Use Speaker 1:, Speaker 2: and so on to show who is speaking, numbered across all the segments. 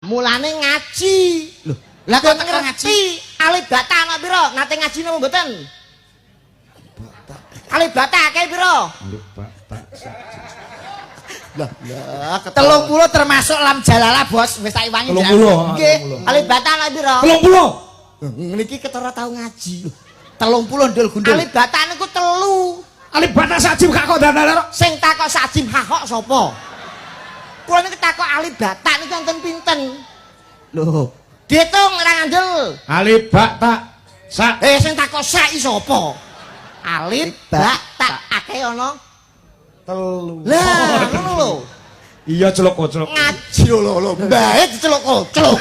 Speaker 1: Mulane ngaji.
Speaker 2: Lho, lah kok
Speaker 1: Ben
Speaker 2: teko ngaji?
Speaker 1: Ngerti alif bata ana pira? Nate ngaji napa mboten? Alif bata akeh pira?
Speaker 3: Alif ba ta sa.
Speaker 1: Lah, lah.
Speaker 2: 30 termasuk lam jalalah, Bos. Wis tak iwangi.
Speaker 3: 30.
Speaker 2: Nggih.
Speaker 1: Alif bata ana pira?
Speaker 3: 30.
Speaker 1: Niki ketara tau ngaji.
Speaker 2: 30 ndul gundul.
Speaker 1: Alif bata niku telu.
Speaker 3: Alif bata sajim gak kok dandane.
Speaker 1: Sing takok sajim hahok sapa? Kula niku takok alif bata niku enten pinten?
Speaker 2: Lho,
Speaker 1: Diitung ora ngandel.
Speaker 3: Alif ba ta sa.
Speaker 1: Eh, sing takok sak i sapa? Alif ba ta akeh ana
Speaker 3: 3.
Speaker 1: Lah, ngono lho.
Speaker 3: Iya, celuk celuk.
Speaker 1: Ngaji lho lho lho. Mbahe diceluk koclok.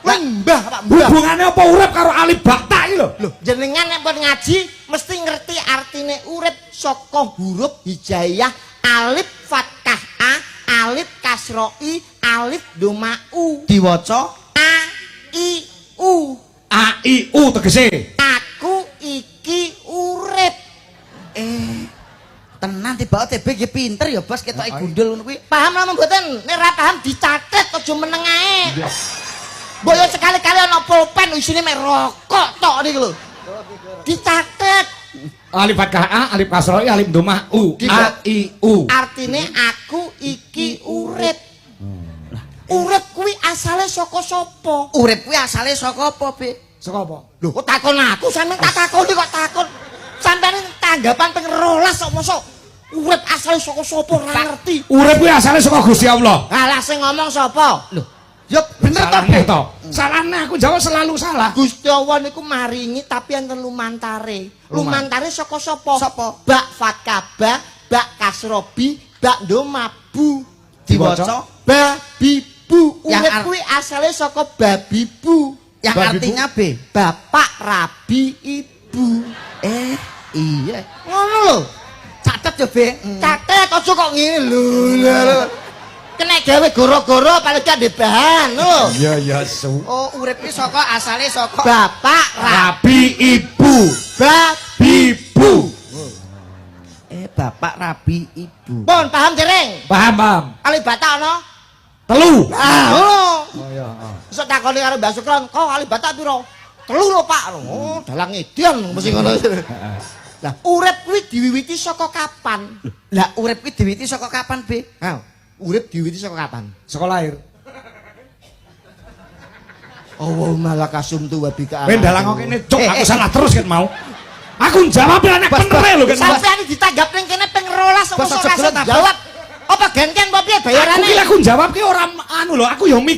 Speaker 1: Lah mbah, Pak, mbah.
Speaker 3: Hubungane apa urip karo alif ba ta iki lho?
Speaker 1: Lho, jenengan nek pun ngaji mesti ngerti artine urip saka huruf hijaiyah alif fathah a, alif kasro i, alif doma u.
Speaker 2: Diwaca
Speaker 1: A I U.
Speaker 3: A I U tegese.
Speaker 1: Aku iki urip.
Speaker 2: Eh, tenan tiba TB nggih pinter ya, Bos, ketoke gundul ngono kuwi.
Speaker 1: Paham lah mboten? Nek ora paham dicatet, aja meneng ae. Mbok yo sekali-kali ana pulpen isine mek rokok tok niku lho. Dicatet.
Speaker 3: Alif fathah A, alif kasro I, alif domah U. A I U.
Speaker 1: Artine aku iki urip. Urip kuwi asale saka sapa?
Speaker 2: Urip kuwi asale saka apa, Be?
Speaker 3: Saka apa?
Speaker 1: Lho, kok takon aku? Sampeyan tak takoni kok takon. Sampeyan tanggapan ping 12 kok mosok urip asale saka sapa ora ngerti.
Speaker 3: Urip kuwi asale saka Gusti Allah.
Speaker 1: Halah, sing ngomong sapa?
Speaker 2: Lho, ya bener to,
Speaker 3: Salah
Speaker 2: Be?
Speaker 3: to. Salahne aku jawab selalu salah.
Speaker 1: Gusti Allah niku maringi tapi enten lumantare. Lumantare saka sapa?
Speaker 2: Sapa?
Speaker 1: Ba fathah ba, ba kasro bi, ba doma bu.
Speaker 2: Diwaca
Speaker 1: Ba bi bu.
Speaker 2: Yang
Speaker 1: Urip kuwi asale saka babi bu.
Speaker 2: Yang
Speaker 3: Babi bu.
Speaker 2: artinya B.
Speaker 1: Bapak rabi ibu.
Speaker 2: Eh, iya.
Speaker 1: Ngono lho.
Speaker 2: Catet ya, Be.
Speaker 1: Catet, aja kok ngene lho. Lho, lho. Kena gawe goro-goro paling gak ndek bahan lho.
Speaker 3: Iya iya su.
Speaker 2: Oh, urip kuwi saka asale saka
Speaker 1: Bapak rabi
Speaker 3: Rabi ibu.
Speaker 1: babi
Speaker 3: Bibu.
Speaker 2: Eh, bapak rabi ibu.
Speaker 1: Pun paham dereng?
Speaker 3: Paham, paham.
Speaker 1: Alif bata ana?
Speaker 3: 3.
Speaker 1: Ah, ngono.
Speaker 3: Oh iya, oh.
Speaker 1: Iso takoni karo Mbah Sukron, "Kok alif bata piro?" 3 lho, Pak. Oh, dalang edian mesti ngono. Lah, urip kuwi diwiwiti saka kapan?
Speaker 2: Lah, urip kuwi diwiti saka kapan, Be?
Speaker 1: Ha, urip diwiwiti saka kapan?
Speaker 3: Saka lahir.
Speaker 1: Allahumma lakasumtu wa bika.
Speaker 3: Kowe ndalang kok kene cuk,
Speaker 2: Eh,
Speaker 3: aku
Speaker 2: eh.
Speaker 3: salah terus ket mau. Aku jawab nek
Speaker 2: Bos,
Speaker 3: bener lho ket mau.
Speaker 1: Sampeyan ditanggap ning kene ping 12 kok
Speaker 2: Bos,
Speaker 1: mosok
Speaker 2: aja
Speaker 1: ora
Speaker 2: gelut, ah, Bos.
Speaker 1: jawab. Apa genken apa piye
Speaker 3: Aku
Speaker 1: bayarane?
Speaker 3: ki aku jawab ki ora anu lho, aku yo mikir.